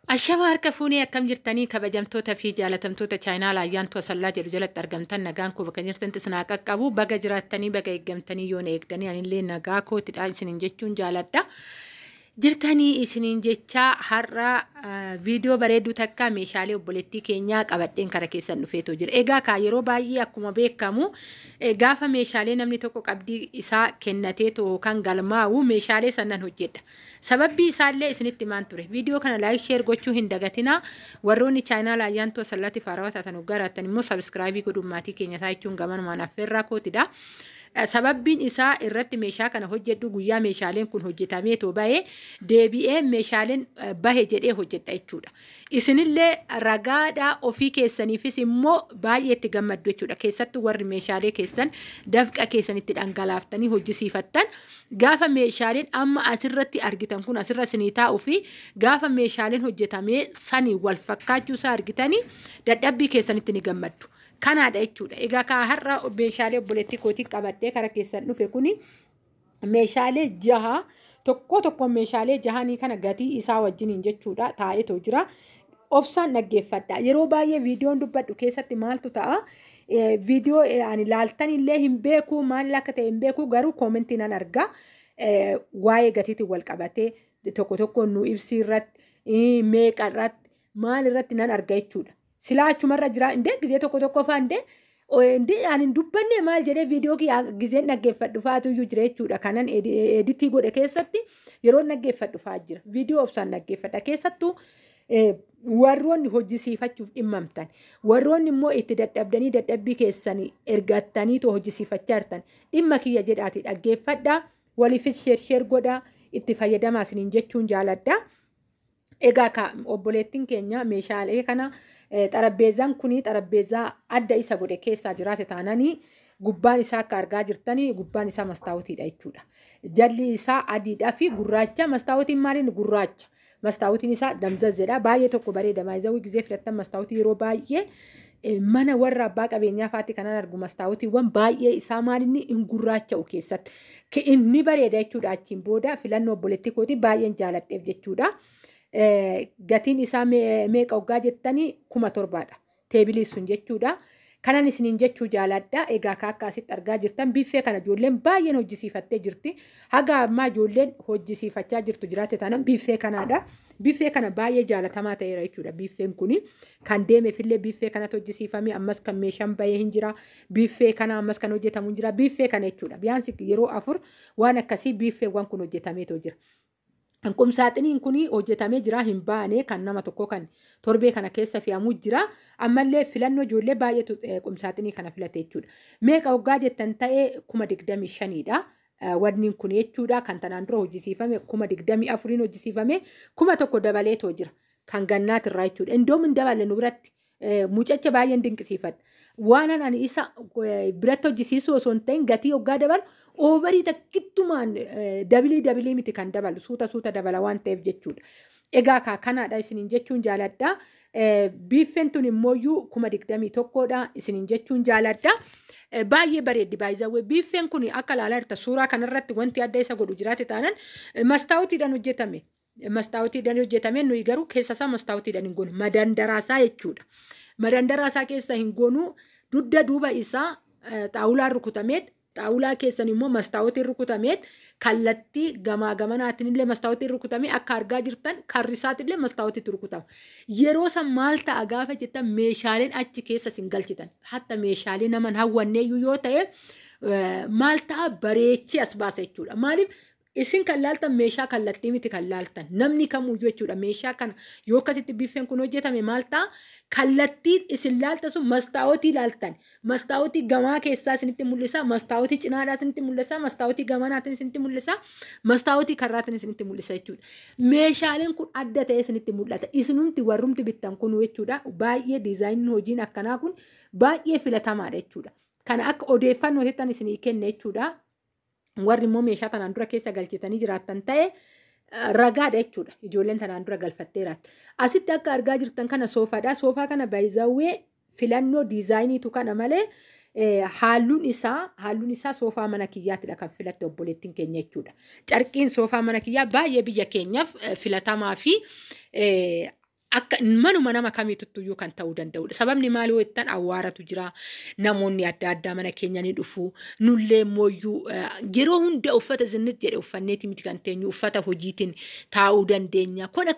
Ashama harka fuunee, akkam jirtanii? Kabajamtoota fi jaalatamtoota chaayinaa Ayyaantuu Asallaa jedhu jalatti argamtan, nagaan koo bakka jirtanitti isin haa qaqqabu. Baga jiraattanii, baga eeggamtanii, yoona eegdanii, anillee nagaa kootidha isiniin jechuun jaaladha. Jirtanii isiniin jecha, har'a viidiyoo bareedduu takka meeshaalee obboleettii keenyaa qabadheen kara keessan dhufeetoo jira. Egaa kaa yeroo baay'ee akkuma beekamu gaafa meeshaalee namni tokko qabdii isaa kennatee yookaan galmaa'u meeshaalee sannan hojjedha. Sababbii isaallee isinitti himaan ture. Viidiyoo kana like, share gochuu hin dagatinaa. Warroonni chaayinaa Ayyaantuu Asallaatti faarawaa taatan hoggaa immoo subscribe godhuun maatii keenya isaa jechuun gamanumaan affeerraa kootidha. Sababbiin isaa irratti meeshaa kana hojjedhu, guyyaa meeshaaleen kun hojjetamee too bahee deebi'ee meeshaaleen bahe jedhee hojjedha jechuudha. Isinillee ragaadhaa, ofii keessaniifis immoo baay'ee itti gammaddu jechuudha. Keessattuu warri meeshaalee keessan dafqa keessanitti dhangalaaftanii hojjisiifattan, gaafa meeshaaleen amma asirratti argitan kun asirra isinii taa'uu fi gaafa meeshaaleen hojjetamee sanii wal fakkaachuu isaa argitanii dadhabbii keessanitti ni gammaddu. Kanaadha jechuudha. Egaa kaa har'a meeshaalee obboleettii kootiin qabadhee kara keessan dhufe kuni meeshaalee jaha. Tokko tokko meeshaalee jahanii kana gatii isaa wajjiniin jechuudha taa'eetoo jira. Obsaan dhaggeeffadha. Yeroo baay'ee viidiyoon dubbadhu keessatti maaltu ta'a? Viidiyoo ani laaltan illee hin beeku, maal akka ta'e hin beeku, garuu comment nan arga. Waa'ee gatiitiin wal qabatee tokko tokko nu ibsii irratti, meeqa irratti, maal irratti nan arga jechuudha. Silaa achumarra jira indee gizee tokko tokko fa'aa indee ani hin dubbanne maal jedhee viidiyoo gizeen dhaggeeffadhu fa'aatu iyyuu jira jechuudha. Kanan edit godhe keessatti yeroo dhaggeeffadhu fa'aa jira. Viidiyoo obsaan dhaggeeffadha. Keessattuu warroonni hojjisiifachuuf dhimmamtan, warroonni immoo itti dadhabdanii dadhabbii keessanii ergattanii hojjisiifachaa jirtan, dhimma kiyya jedhaati dhaggeeffadha. Waliifis share share godhaa, itti fayyadamaa isiniin jechuun jaaladha. Egaa ka obboleettiin keenya meeshaalee kana, xarapheezaan kuni xarapheezaa adda isa godhe keessaa jiraate taananii, gubbaan isaa akka argaa jirtanii gubbaan isaa mastaawutiidha jechuudha. Jalli isaa adiidhaa fi gurraacha. Mastaawutiin maaliin gurraacha? Mastaawutiin isaa damzazzeedha. Baay'ee tokko bareeda. Maayizawii gizee filattan mastaawutii yeroo baay'ee mana warra abbaa qabeenyaa faatti kanan argu mastaawutiiwwan baay'ee isaa maalinni hin gurraacha'u keessatti. Inni bareeda jechuudha. Achiin booda filannoo obboleettii kootii baay'een jaaladheef jechuudha. Gatiin isaa meeqa hoggaa jettanii, 7,000dha. Table sun jechuudha. Kanan isiniin jechuu jaaladha. Egaa akka asitti argaa jirtan biffee kana ijoolleen baay'een hojjisiifattee jirti. Haga ammaa ijoolleen hojjisiifachaa jirtu jiraate taanaan biffee kanaadha. Biffee kana baay'ee jaalatamaa ta'eera jechuudha. Biffeen kuni kan deemeefillee biffee kanatu hojjisiifame, ammas kan meeshaan bahee hin jira. Biffee kana ammas kan hojjetamu hin jira. Biffee kana jechuudha. Biyaansi yeroo 4 waan akkasii biffeewwan kun hojjetameetoo jira. Qumsaaxiniin kun hojjetamee jira, hin baane, kan nama tokko kan torbee kana keessa fe'amuu jira. Ammallee filannoo ijoollee baay'eetu qumsaaxinii kana filate jechuudha. Meeqa hoggaa jettan ta'ee, 25,000dha. Wanni kun jechuudha kan tanaan dura hojjisiifame 24,000n hojjisiifame, 1,000 dabaleetoo jira. Kan gannaatirraa jechuudha. Indoom hin daballe nu biratti. Mucacha baay'een dinqisiifadha. Waan ani isa biratti hojjisiisuu osoo hin ta'in gatii hoggaa dabalu over takkittumaan double double miti kan dabalu, suuta suuta dabala waan ta'eef jechuudha. Egaa kaa kanaadha isiniin jechuun jaaladha. Biiffeen tun immooyyuu 21,000dha isiniin jechuun jaaladha. Baay'ee bareeddi baay'izawwee. Biiffeen kun akka ilaalaa jirta suuraa kanarratti wanti adda isa godhu jiraate taanaan mastaawutiidhaan hojjetame. Mastaawutiidhaan hojjetame, nuyi garuu keessa isaa mastaawutiidhaan hin goonu. Madandaraasaa jechuudha. Madandaraasaa keessa hin goonu, dugda duuba isaa xaawulaan rukutameet, xaawulaa keessan immoo mastaawutiin rukutameet, kallattii gamaa gamanaatiin illee mastaawutiin rukutamee, akka argaa jirtan karrisaatillee mastaawutiitti rukutama. Yeroo san maal ta'a gaafa jettan, meeshaaleen achi keessa isin galchitan hatta meeshaalee naman hawwanneeyyuu yoo ta'e maal ta'a, bareechee as baasa jechuudha. Maaliif isin kan laaltan meeshaa kallattii miti kan laaltan, namni kamuyyuu jechuudha. Meeshaa kana yoo akkasitti biffeen kun hojjetame maal ta'a, kallattii isin laaltan sun mastaawotii laaltan, mastaawotii gamaa keessaa isinitti mul'isa, mastaawotii cinaadhaa isinitti mul'isa, mastaawotii gamanaatiin isinitti mul'isa, mastaawotii karraatiin isinitti mul'isa jechuudha. Meeshaaleen kun adda ta'ee isinitti mul'ata, isinumti warrumti bittan kun jechuudha. Baay'ee diizaayiniin hojiin akkanaa kun baay'ee filatamaadha jechuudha. Kana akka odeeffannoo isinii kenne jechuudha. Warri immoo meeshaa tanaan dura keessa galchitanii jiraattan ta'e ragaadha jechuudha. Ijoolleen tanaan dura galfatteeraatti. Asitti akka argaa jirtan kana soofaadha. Soofaa kana baay'izawwee filannoo diizaayiniitu kana malee halluun isaa soofaa mana kiyyaatidha kan filatte obboleettiin keenya jechuudha. Carqiin soofaa mana kiyyaa baay'ee biyya keenyaaf filatamaa fi Akka manuma nama kamiituttuyyuu kan ta'uu danda'udha. Sababni maali yoo jettan, awwaaratu jira. Namoonni adda addaa mana keenya ni dhufu. Nullee mooyyuu yeroo hunda uffata zinnit jedhe uffanneeti miti kan teenyu, uffata hojiitiin taa'uu dandeenya. Kuna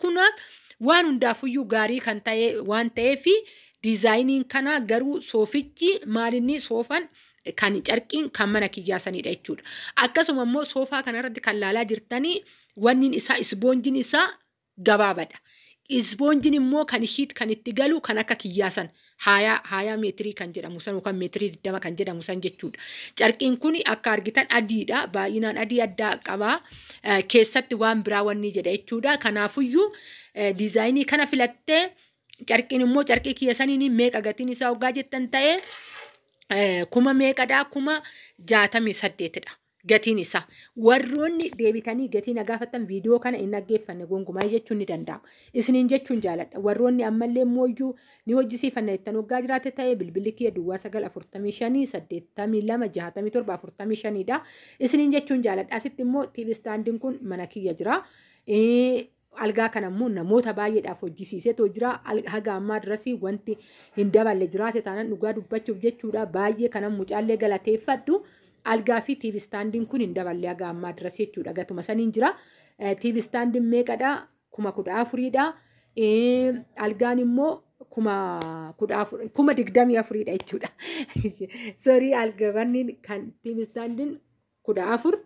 waan hundaafuyyuu gaarii kan ta'e waan ta'eef diizaayiniin kana. Garuu soofichi maalinni soofan kan carqiin kan mana kiyyaa sanidha jechuudha. Akkasuma immoo soofaa kanarratti kan laalaa jirtanii, wanni isaa isboonjiin isaa gabaabadha. Isboonjiin immoo kan ishiit kan itti galu kan akka kiyyaa san haayaa meetirii kan jedhamu san yookaan meetirii 20 kan jedhamu san jechuudha. Carqiin kun akka argitan adiidha. Baay'inaan adii addaa qaba. Keessatti waan biraa wanni jedha jechuudha. Kanaafuyyuu diizaayinii kana filattee, carqiin immoo carqii kiyya saniin meeqa gatiin isaa hoggaa jettan ta'ee, kuma meeqadhaa? 68,000dha gatiin isaa. Warroonni deebitanii gatii na gaafattan viidiyoo kana hin dhaggeeffanne gonkumaa jechuun ni danda'ama. Isiniin jechuun jaaladha. Warroonni ammallee mooyyuu ni hojjisiifanna jettan waggaa jiraate ta'ee, bilbilli kiyya 0945 82 67 45dha. Isiniin jechuun jaaladha. Asitti immoo TV standiin kun mana kiyya jira. Algaa kana immoo namoota baay'eedhaaf hojjisiiseetoo jira. Haga ammaa dirasii wanti hin daballe jiraate taanaan, dhugaa dubbachuuf jechuudha. Baay'ee kanan mucaallee galateeffadhu. Algaa fi TV standiin kun hin daballe haga ammaa dirasii jechuudha. Gatuma saniin jira. TV standiin meeqadha? 14,000dha. Algaan immoo 14,000, 24,000dha jechuudha. Sorry, algaawwan kan TV standiin 14,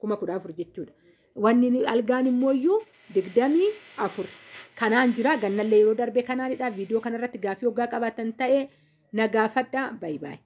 14,000 jechuudha. Wanni algaan immoo iyyuu 24. Kanaan jira, gannallee yeroo darbe kanaanidha. Viidiyoo kanarratti gaafii hoggaa qabaatan ta'e na gaafadha. Baay'ee baay'ee.